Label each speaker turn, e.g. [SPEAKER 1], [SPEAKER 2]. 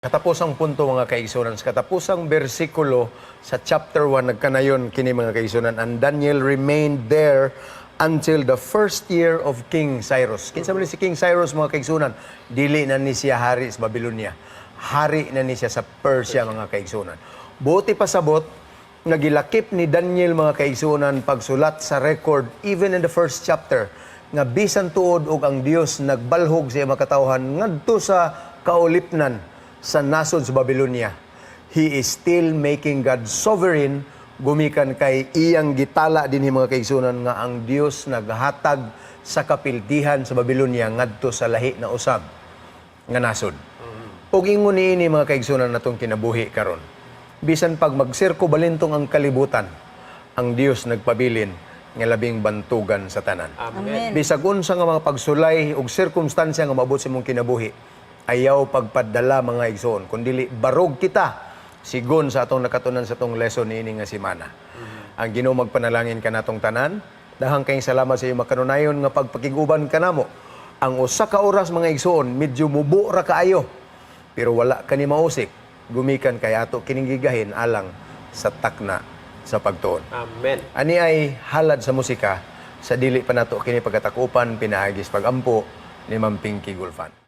[SPEAKER 1] Katapusang punto, mga kaigsunan, sa katapusang bersikulo sa chapter 1, nagkanayon kini, mga kaigsunan, "And Daniel remained there until the first year of King Cyrus." Kinsa man ni si King Cyrus, mga kaigsunan? Dili na ni siya hari sa Babylonia. Hari na ni siya sa Persia, mga kaigsunan. Buot ipasabot nga gilakip ni Daniel, mga kaigsunan, pagsulat sa record even in the first chapter nga bisan tuod og ang Dios nagbalhog sa iyang mga katawhan ngadto sa kaulipnan sa nasod sa Babylonia, he is still making God sovereign gumikan kay iyang gitala dinhi, mga kaigsunan, nga ang Dios naghatag sa kapildihan sa Babylonia ngadto sa lahi na usab nga nasod. Ug ingon niini, mga kaigsunan, natong kinabuhi karon. Bisan pag magsirko balintong ang kalibutan, ang Dios nagpabilin nga labing bantugan sa tanan.
[SPEAKER 2] Amen.
[SPEAKER 1] Bisag unsa nga mga pagsulay ug sirkumstansya nga maabot sa imong kinabuhi, ayaw pagpadala, mga igsoon, kundili barog kita sigon sa atong nakatunan sa atong lesson niini nga semana. Ang Ginoo magpanalangin kanatong tanan. Daghang kayong salamat sa iyong makanunayon nga pagpakig-uban kanamo. Ang usa ka oras, mga igsoon, medyo mubo ra kaayo. Pero wala kani mausik gumikan kay ato kining gigahin alang sa takna sa pagtuon.
[SPEAKER 3] Amen.
[SPEAKER 1] Ani ay halad sa musika sa dili pa nato kini pagkatakupan pinaagi sa pagampo ni Ma'am Pinky Gulfan.